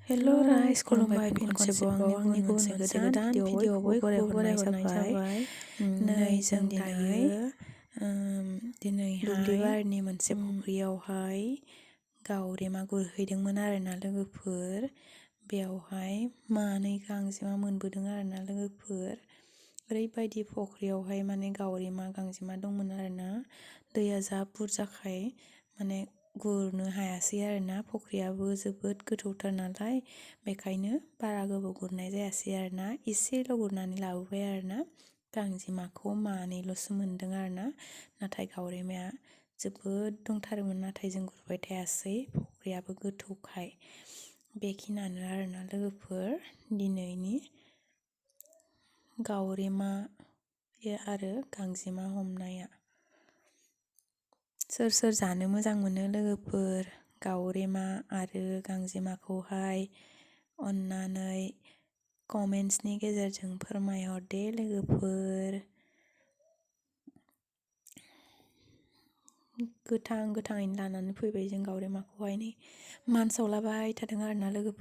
हेल' rice खुलुमबाय फिन खनसेबाव आंनि गुबुन मोनसे गोदान भिडिअ बयखौबो बरायहरनाय जाबाय। नै जों दिनैहाय दुब्लि बारिनि मोनसे फुख्रियावहाय गावरेमा गुरहैदोंमोन आरोना लोगोफोर। बेयावहाय मानै गांजेमा मोनबोदों आरोना लोगोफोर। ओरैबायदि फुख्रियावहाय माने गावरेमा गांजेमा दंमोन आरोना। दैया जा बुरजाखाय माने गुरनो हायासै आरोना, फुख्रियाबो जोबोद गोथौथार नालाय बेखायनो बारा गोबाव गुरनाय जायासै आरोना। एसेल' गुरनानै लाबोबाय आरोना। गांजेमाखौ मानैल'सो मोनदों आरोना, नाथाय गावरेमाया जोबोद दंथारोमोन, नाथाय जों गुरबाय थायासै फुख्रियाबो गोथौखाय। बेखिनियानो आरोना लोगोफोर दिनैनि गावरेमा आरो गांजेमा हमनाया। सोर सोर जानो मोजां मोनो लोगोफोर गावरेमा आरो गांजेमाखौहाय अन्नानै कमेन्ट्सनि गेजेरजों फोरमायहरदे लोगोफोर। गोथाङैनो लानानै फैबाय जों गावरेमाखौहाय नै मानसावलाबाय थादों आरोना लोगोफोर।